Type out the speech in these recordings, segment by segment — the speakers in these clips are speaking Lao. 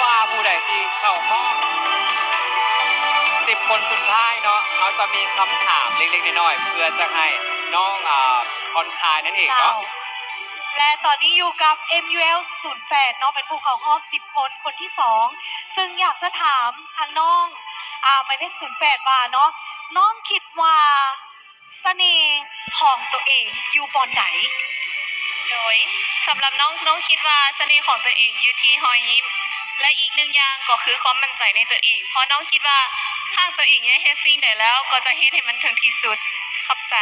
ວ່າຜູ້ໃດທີ່ເຂົ້າຮອບສິບຄົນສຸດທ້າຍເນາະ, ເຮົາຈະມີຄຳຖາມເລັກໆນ້ອຍໆ ເພື່ອຈະໃຫ້ນ້ອງ ອ່າ ຜ່ອນຄາຍນັ້ນເອງເນາະ. ເຈົ້າ ແລະ ຕອນນີ້ຢູ່ກັບ ເອັມ ຢູ ແອລ ສູນແປດ ເນາະ, ເປັນຜູ້ເຂົ້າຮອບສິບຄົນ ຄົນທີສອງ ຊຶ່ງຢາກຈະຖາມທາງນ້ອງ ອ່າ ໝາຍເລກ ສູນແປດ ວ່າເນາະ, ນ້ອງຄິດວ່າ ສະເໜ່ຂອງຕົວເອງຢູ່ບ່ອນໃດ? ໂດຍ ສຳລັບນ້ອງ, ນ້ອງຄິດວ່າສະເໜ່ຂອງຕົວເອງຢູ່ທີ່ຮອຍຍິ້ມ ແລະ ອີກໜຶ່ງຢ່າງກໍຄືຄວາມໝັ້ນໃຈໃນຕົວເອງ, ເພາະນ້ອງຄິດວ່າຫາກຕົວເອງໄດ້ເຮັດສິ່ງໃດແລ້ວ ກໍຈະເຮັດໃຫ້ມັນເຖິງທີ່ສຸດ. ຂອບໃຈ.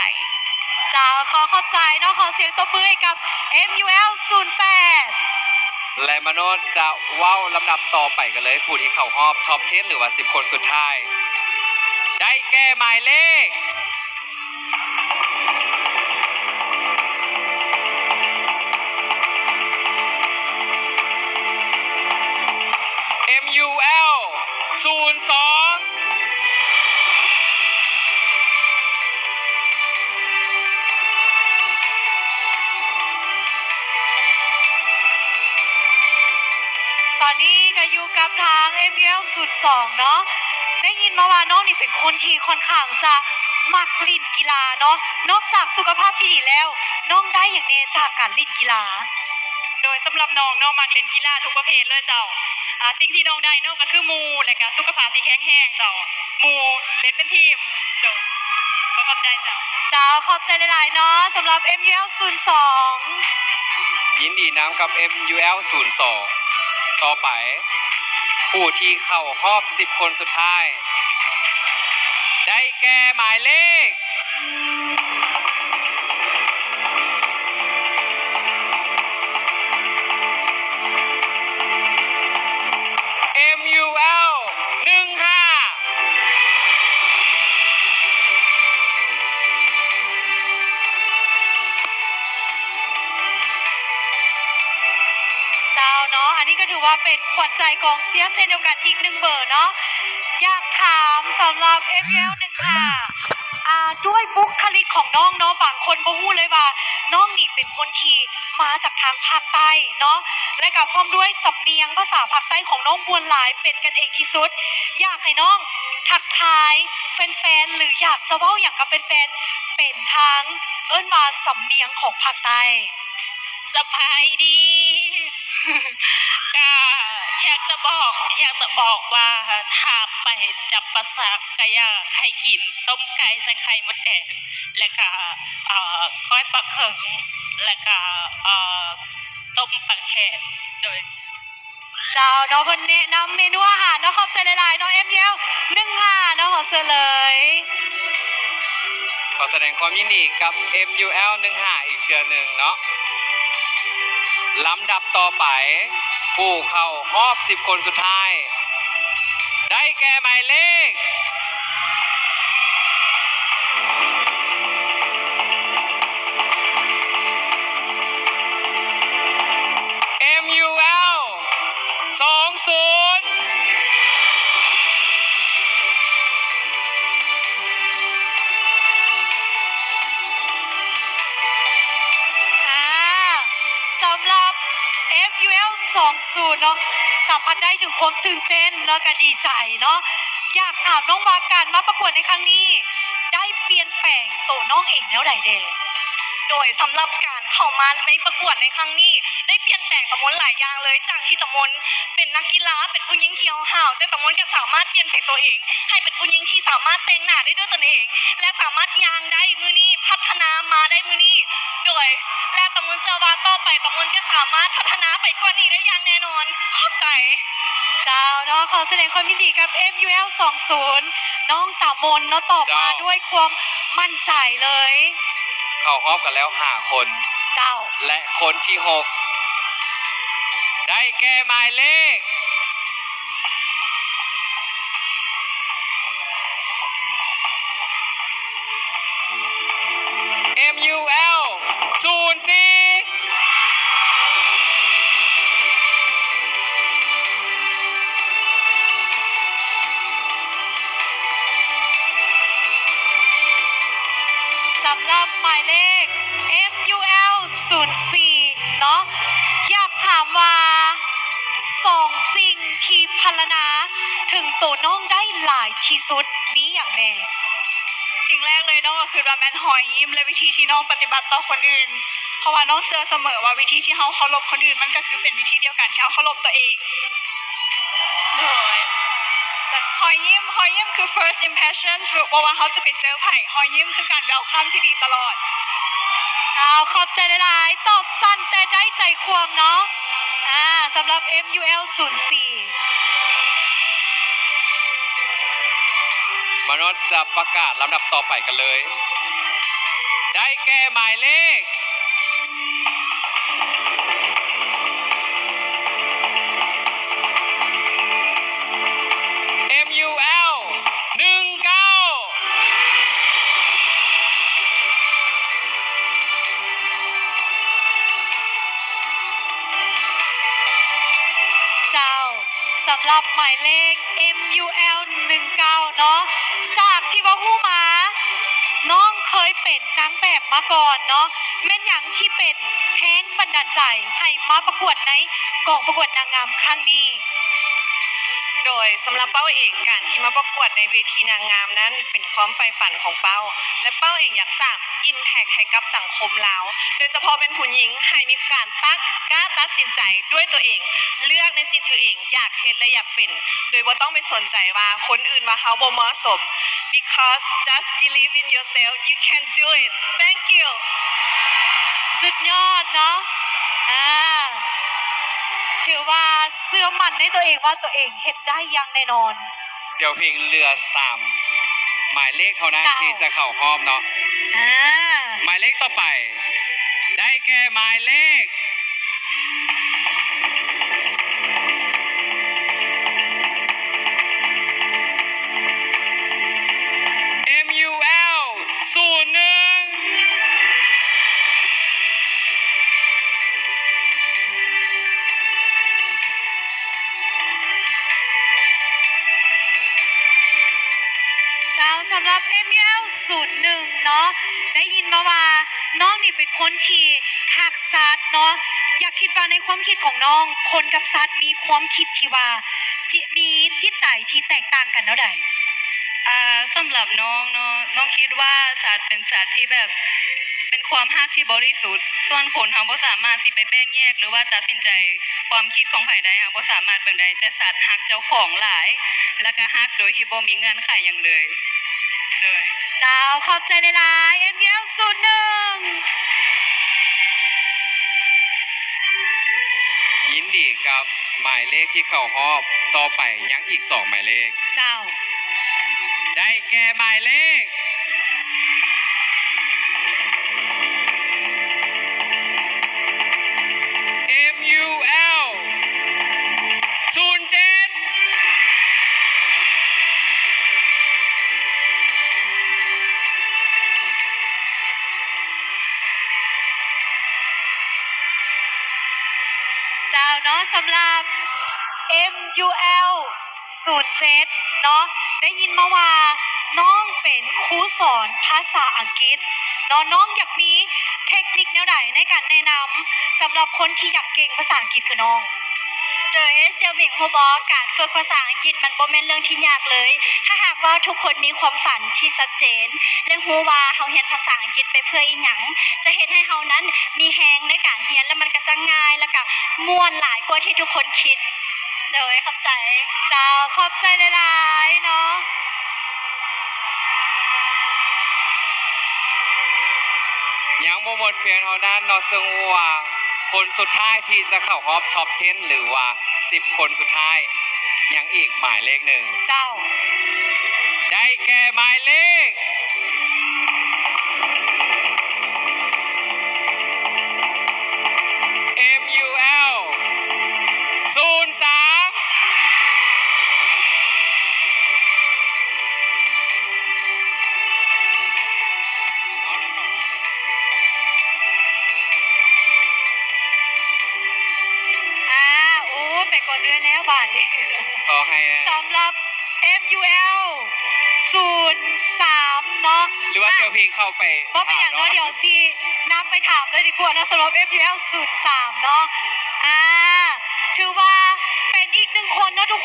ເຈົ້າ ຂໍຂອບໃຈເນາະ, ຂໍສຽງຕົບມືໃຫ້ກັບ ເອັມ ຢູ ແອລ ສູນແປດ. ແລະ ມາໂນດຈະເວົ້າລຳດັບຕໍ່ໄປກັນເລີຍ, ຜູ້ທີ່ເຂົ້າຮອບ Top ten ຫຼືວ່າສິບຄົນສຸດທ້າຍ ໄດ້ແກ່ໝາຍເລກ ເອັມ ຢູ ແອລ ສູນສອງ. ຕອນນີ້ກໍຢູ່ກັບທາງ ເອັມ ຢູ ແອລ ສູນສອງ ເນາະ, ໄດ້ຍິນມາວ່ານ້ອງນີ້ເປັນຄົນທີ່ຂ້ອນຂ້າງຈະມັກຫຼິ້ນກິລາເນາະ. ນອກຈາກສຸຂະພາບທີ່ດີແລ້ວ ນ້ອງໄດ້ຫຍັງແດ່ຈາກການຫຼິ້ນກິລາ? ໂດຍສຳລັບນ້ອງເນາະ ມັກຫຼິ້ນກິລາທຸກປະເພດເລີຍເຈົ້າ. ອ່າ ສິ່ງທີ່ນ້ອງໄດ້ເນາະ ກໍຄືໝູ່ ແລະກະສຸຂະພາບທີ່ແຂງແຮງເຈົ້າ. ໝູ່ເຫຼັ້ນເປັນທີມ. ໂດຍ ຂໍຂອບໃຈເຈົ້າ. ເຈົ້າ ຂອບໃຈຫຼາຍໆເນາະ ສຳລັບ ເອັມ ຢູ ແອລ ສູນສອງ. ຍິນດີນຳກັບ ເອັມ ຢູ ແອລ ສູນສອງ. ຕໍ່ໄປ ຜູ້ທີ່ເຂົ້າຮອບສິບຄົນສຸດທ້າຍ ໄດ້ແກ່ໝາຍເລກ ເອັມ ຢູ ແອລ ໜຶ່ງຫ້າ. ເຈົ້າເນາະ, ອັນນີ້ກໍຖືວ່າເປັນຂວັນໃຈກອງເຊຍເຊັ່ນດຽວກັນອີກໜຶ່ງເບີເນາະ. ຢາກຖາມສຳລັບ ເອັມ ຢູ ແອລ ໜຶ່ງຫ້າ ອ່າ ດ້ວຍບຸກຄະລິກຂອງນ້ອງເນາະ, ບາງຄົນບໍ່ຮູ້ເລີຍວ່ານ້ອງນີ້ເປັນຄົນທີ່ມາຈາກທາງພາກໃຕ້ເນາະ ແລະກະພ້ອມດ້ວຍສຳນຽງພາສາພາກໃຕ້ຂອງນ້ອງມ່ວນຫຼາຍ ເປັນກັນເອງທີ່ສຸດ. ຢາກໃຫ້ນ້ອງທັກທາຍແຟນໆ ຫຼື ຢາກຈະເວົ້າຫຍັງກັບແຟນໆ ເປັນທາງ ເອີ້ນວ່າສຳນຽງຂອງພາກໃຕ້. ສະບາຍດີ. ກະຢາກຈະບອກ, ຢາກຈະບອກວ່າ ຖ້າໄປຈຳປາສັກ ກະຢາກໃຫ້ກິນຕົ້ມໄກ່ໃສ່ໄຂ່ມົດແດງ ແລະກະ ເອີ ກ້ອຍປາເຂັງ ແລະກະ ເອີ ຕົ້ມປາແຄ. ໂດຍ ເຈົ້າເນາະ, ເພິ່ນແນະນຳເມນູອາຫານເນາະ. ຂອບໃຈຫຼາຍໆເນາະ ເອັມ ຢູ ແອລ ໜຶ່ງຫ້າ ເນາະ, ຂໍເຊີນເລີຍ. ຂໍສະແດງຄວາມຍິນດີກັບ ເອັມ ຢູ ແອລ ໜຶ່ງຫ້າ ອີກເທື່ອໜຶ່ງເນາະ. ລຳດັບຕໍ່ໄປ ຜູ້ເຂົ້າຮອບສິບຄົນສຸດທ້າຍ ໄດ້ແກ່ໝາຍເລກ ເອັມ ຢູ ແອລ ສອງສູນ. ອ່າ ສຳລັບ ເອັມ ຢູ ແອລ ສອງສູນເນາະ ສຳຜັດໄດ້ເຖິງຄວາມຕື່ນເຕັ້ນ ແລ້ວກະດີໃຈເນາະ. ຢາກຖາມນ້ອງວ່າ ການມາປະກວດໃນຄັ້ງນີ້ ໄດ້ປ່ຽນແປງໂຕນ້ອງເອງແນວໃດແດ່? ໂດຍສຳລັບການເຂົ້າມາໃນປະກວດໃນຄັ້ງນີ້ ໄດ້ປ່ຽນແປງຕາມົນຫຼາຍຢ່າງເລີຍ, ຈາກທີ່ຕາມົນເປັນນັກກິລາ ເປັນຜູ້ຍິງທີ່ຫ້າວໆ ແຕ່ຕາມົນກໍສາມາດປ່ຽນແປງຕົວເອງ ໃຫ້ເປັນຜູ້ຍິງທີ່ສາມາດແຕ່ງໜ້າໄດ້ດ້ວຍຕົນເອງ ແລະ ສາມາດຍ່າງໄດ້ມື້ນີ້ ພັດທະນາມາໄດ້ມື້ນີ້ ໂດຍ ແລະ ຕາມົນເຊື່ອວ່າຕໍ່ໄປຕາມົນຈະສາມາດພັດທະນາໄປກວ່ານີ້ໄດ້ຢ່າງແນ່ນອນ. ຂອບໃຈ. ເຈົ້າເນາະ, ຂໍສະແດງຄວາມຍິນດີກັບ ເອັມ ຢູ ແອລ ສອງສູນ ນ້ອງຕາມົນເນາະ, ຕອບມາ ເຈົ້າ ດ້ວຍຄວາມໝັ້ນໃຈເລີຍ. ເຂົ້າຮອບກັນແລ້ວຫ້າຄົນ. ເຈົ້າ. ແລະ ຄົນທີຫົກ ໄດ້ແກ່ໝາຍເລກ ເອັມ ຢູ ແອລ ສູນສີ່. ສຳລັບໝາຍເລກ ເອັມ ຢູ ແອລ ສູນສີ່ ເນາະ, ຢາກຖາມວ່າ ສອງສິ່ງທີ່ພັນລະນາເຖິງໂຕນ້ອງໄດ້ຫຼາຍທີ່ສຸດມີຫຍັງແດ່? ສິ່ງແລກເລີຍ ນ້ອງກໍຄິດວ່າແມ່ນຮອຍຍິ້ມ ແລະ ວິທີທີ່ນ້ອງປະຕິບັດຕໍ່ຄົນອື່ນ ເພາະວ່ານ້ອງເຊື່ອສະເໝີວ່າວິທີທີ່ເຮົາເຄົາລົບຄົນອື່ນ ມັນກໍຄືເປັນວິທີດຽວກັນທີ່ເຮົາເຄົາລົບຕົວເອງ. ໂດຍ ຮອຍຍິ້ມ ຮອຍຍິ້ມຄື first impression ບໍ່ວ່າເຮົາຈະໄປເຈີໃຜ ຮອຍຍິ້ມຄືການ welcome ທີ່ດີຕະຫຼອດ. ເຈົ້າ ຂອບໃຈຫຼາຍໆ ຕອບສັ້ນແຕ່ໄດ້ໃຈຄວາມເນາະ. ອາ ສຳລັບ ເອັມຢູແອລ ສູນສີ່ ມານອດຈະປະກາດລຳດັບຕໍ່ໄປກັນເລີຍ ໄດ້ແກ່ໝາຍເລກ ເອັມຢູແອລ ໜຶ່ງເກົ້າ. ເຈົ້າ ສຳລັບໝາຍເລກ ເອັມຢູແອລ ໜຶ່ງເກົ້າ ເນາະ ຈາກທີ່ເວົ້າຮູ້ມາ ນ້ອງເຄີຍເປັນນາງແບບມາກ່ອນເນາະ ແມ່ນຫຍັງທີ່ເປັນແຮງບັນດານໃຈໃຫ້ມາປະກວດໃນກອງປະກວດນາງງາມຄັ້ງນີ້? ໂດຍ ສຳລັບເປົ້າເອງ ການທີ່ມາປະກວດໃນເວທີນາງງາມນັ້ນ ເປັນຄວາມໃຝ່ຝັນຂອງເປົ້າ ແລະ ເປົ້າເອງຢາກສ້າງ impact ໃຫ້ກັບສັງຄົມລາວ ໂດຍສະເພາະແມ່ນຜູ້ຍິງ ໃຫ້ມີການຕັດ ກ້າຕັດສິນໃຈດ້ວຍຕົວເອງ ເລືອກໃນສິ່ງທີ່ຕົວເອງຢາກເຮັດ ແລະ ຢາກເປັນ ໂດຍບໍ່ຕ້ອງໄປສົນໃຈວ່າຄົນອື່ນວ່າເຮົາບໍ່ເໝາະສົມ because just believe in yourself, you can do it. Thank you. ສຸດຍອດເນາະ ອາ ຖືວ່າເຊື່ອໝັ້ນໃນຕົວເອງວ່າຕົວເອງເຮັດໄດ້ຢ່າງແນ່ນອນ. ສ່ຽວເພງເຫຼືອສາມໝາຍເລກເທົ່ານັ້ນ ເຈົ້າ ທີ່ຈະເຂົ້າຮອບເນາະ. ອາ ໝາຍເລກຕໍ່ໄປ ໄດ້ແກ່ໝາຍເລກ ເອັມຢູແອລ ສູນໜຶ່ງ. ເຈົ້າ ສຳລັບ ເອັມຢູແອລ ສູນໜຶ່ງ ເນາະ ໄດ້ຍິນມາວ່ານ້ອງນີ້ເປັນຄົນທີ່ຮັກສັດເນາະ ຢາກ ຄິດວ່າໃນຄວາມຄິດຂອງນ້ອງ ຄົນກັບສັດມີຄວາມຄິດທີ່ວ່າ ຈິ ມີຈິດໃຈທີ່ແຕກຕ່າງກັນແນວໃດ? ອ່າ ສຳລັບນ້ອງເນາະ ນ້ອງຄິດວ່າສັດເປັນສັດທີ່ແບບ ເປັນຄວາມຮັກທີ່ບໍລິສຸດ ສ່ວນຄົນເຮົາບໍ່ສາມາດຊິໄປແບ່ງແຍກ ຫຼືວ່າຕັດສິນໃຈຄວາມຄິດຂອງໃຜໄດ້ ເຮົາບໍ່ສາມາດເບິ່ງໄດ້ ແຕ່ສັດຮັກເຈົ້າຂອງຫຼາຍ ແລ້ວກະຮັກໂດຍທີ່ບໍ່ມີເງື່ອນໄຂຫຍັງເລີຍ. ໂດຍ ເຈົ້າ ຂອບໃຈຫຼາຍໆ ເອັມຢູແອລ ສູນໜຶ່ງ. ຍິນດີກັບໝາຍເລກທີ່ເຂົ້າຮອບ ຕໍ່ໄປຍັງອີກສອງໝາຍເລກ. ເຈົ້າ ໄດ້ແກ່ໝາຍເລກ ເອັມຢູແອລ ສູນເຈັດ. ເຈົ້າເນາະ ສຳລັບ ເອັມຢູແອລ ສູນເຈັດ ເນາະ ໄດ້ຍິນມາວ່ານ້ອງເປັນຄູສອນພາສາອັງກິດເນາະ ນ້ອງຢາກມີເທັກນິກແນວໃດໃນການແນະນຳ ສຳລັບຄົນທີ່ຢາກເກັ່ງພາສາອັງກິດຄືນ້ອງ? ໂດຍ ເຊວເພັງ ຮູ້ບໍ່ ການຝຶກພາສາອັງກິດມັນບໍ່ແມ່ນເລື່ອງທີ່ຍາກເລີຍ ຖ້າຫາກວ່າທຸກຄົນມີຄວາມຝັນທີ່ຊັດເຈນ ແລະ ຮູ້ວ່າເຮົາຮຽນພາສາອັງກິດໄປເພື່ອອີ່ຫຍັງ ຈະເຮັດໃຫ້ເຮົານັ້ນມີແຮງໃນການຮຽນ ແລະ ມັນກະຈະງ່າຍ ແລະ ກະມ່ວນຫຼາຍກວ່າທີ່ທຸກຄົນຄິດ. ໂດຍ ຂອບໃຈ. ເຈົ້າ ຂອບໃຈຫຼາຍໆ ເນາະ. ຍັງບໍ່ໝົດພຽງເທົ່ານັ້ນເນາະ ເຊິ່ງວ່າຄົນສຸດທ້າຍທີ່ຈະເຂົ້າຮອບ Top ten ຫຼືວ່າສິບຄົນສຸດທ້າຍ ຍັງອີກໝາຍເລກໜຶ່ງ. ເຈົ້າ. ໄດ້ແກ່ໝາຍເລກ ເອັມຢູແອລ ສູນສາມ. ອາ ໂອ້ ໄປກ່ອນເອື້ອຍແລ້ວບາດນີ້. ຂໍໃຫ້ ສຳລັບ ເອັມຢູແອລ ສູນສາມ ເນາະ ຫຼືວ່າ ອາ ເຊວເພັງເຂົ້າໄປ ບໍ່ເປັນຫຍັງເນາະ ຖາມເນາະ ດຽວຊິນັບໄປຖາມເລີຍດີກວ່າເນາະ ສຳລັບ ເອັມຢູແອລ ສູນສາມ ເນາະ. ອາ ຖືວ່າ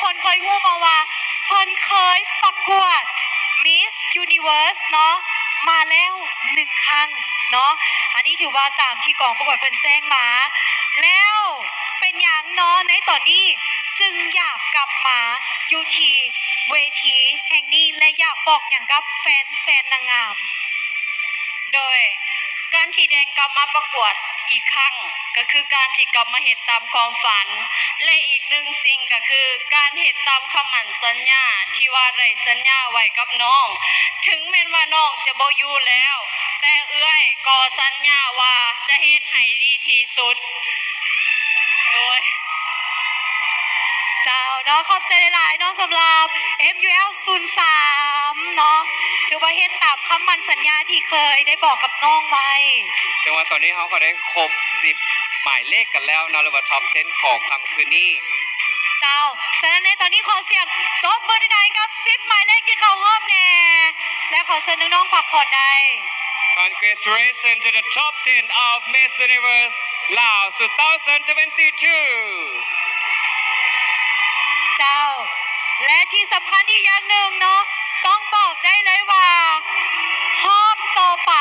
ຄົນເຄີຍຮູ້ບໍ່ວ່າເພິ່ນເຄີຍປະກວດ Miss Universe ເນາະ ມາແລ້ວໜຶ່ງຄັ້ງເນາະ. ອັນນີ້ຖືວ່າຕາມທີ່ກອງປະກວດເພິ່ນແຈ້ງມາ. ແລ້ວເປັນຫຍັງເນາະ ໃນຕອນນີ້ຈຶ່ງຢາກກັບມາຢູ່ທີ່ເວທີແຫ່ງນີ້ ແລະ ຢາກບອກຫຍັງກັບແຟນ ແຟນນາງງາມ? ໂດຍ ການທີ່ແດງກັບມາປະກວດອີກຄັ້ງ ກໍຄືການທີ່ກັບມາເຮັດຕາມຄວາມຝັນ ແລະ ອີກໜຶ່ງສິ່ງກໍຄືການເຮັດຕາມຄຳໝັ້ນສັນຍາທີ່ວ່າໄດ້ສັນຍາໄວ້ກັບນ້ອງ. ເຖິງແມ່ນວ່ານ້ອງຈະບໍ່ຢູ່ແລ້ວ, ແຕ່ເອື້ອຍກໍສັນຍາວ່າຈະເຮັດໃຫ້ດີທີ່ສຸດ. ໂດຍ ເຈົ້າເນາະ ຂອບໃຈຫຼາຍໆເນາະ ສຳລັບ ເອັມຢູແອລ ສູນສາມ ເນາະ ຖືວ່າເຮັດຕາມຄຳໝັ້ນສັນຍາທີ່ເຄີຍໄດ້ບອກກັບນ້ອງໄວ້. ເຊິ່ງວ່າຕອນນີ້ເຮົາກໍໄດ້ຄົບສິບໝາຍເລກກັນແລ້ວເນາະ ຫຼືວ່າ Top ten ຂອງຄ່ຳຄືນນີ້. ເຈົ້າ ສະນັ້ນໃນຕອນນີ້ຂໍສຽງຕົບມືໃດໆກັບສິບໝາຍເລກທີ່ເຂົ້າຮອບແດ່ ແລະ ຂໍເຊີນນ້ອງໆພັກຜ່ອນໄດ້. Congratulations to the top ten of Miss Universe Laos two thousand twenty-two. ເຈົ້າ ແລະ ທີ່ສຳຄັນອີກຢ່າງໜຶ່ງເນາະ ຕ້ອງບອກໄດ້ເລີຍວ່າ ຮອບຕໍ່ໄປ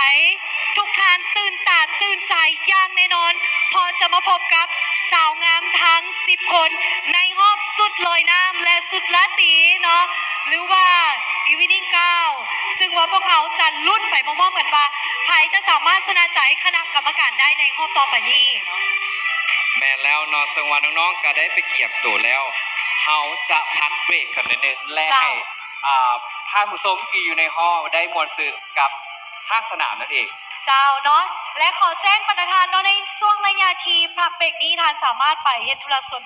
ທຸກທ່ານຕື່ນຕາຕື່ນໃຈຢ່າງແນ່ນອນ ເພາະຈະມາພົບກັບສາວງາມທັງສິບຄົນ ໃນຮອບຊຸດລອຍນ້ຳ ແລະ ຊຸດລາຕີເນາະ ຫຼືວ່າ Evening Gown ຊຶ່ງວ່າພວກເຮົາຈະລຸ້ນໄປພ້ອມໆກັນວ່າ ໃຜຈະສາມາດຊະນະໃຈຄະນະກຳມະການໄດ້ໃນຮອບຕໍ່ໄປນີ້. ແມ່ນແລ້ວເນາະ ເຊິ່ງວ່ານ້ອງໆກໍໄດ້ໄປກຽມໂຕແລ້ວ ເຮົາຈະພັກເບຣກກັນໜ້ອຍໜຶ່ງ ແລະ ເຈົ້າ ໃຫ້ ອ່າ ທ່ານຜູ້ຊົມທີ່ຢູ່ໃນຫໍໄດ້ມ່ວນຊື່ນກັບພາກສະໜາມນັ້ນເອງ. ເຈົ້າເນາະ ແລະ ຂໍແຈ້ງບັນດາທ່ານເນາະ ໃນຊ່ວງໄລຍະທີ່ພັກເບຣກນີ້ ທ່ານສາມາດໄປເຮັດທຸລະສ່ວນ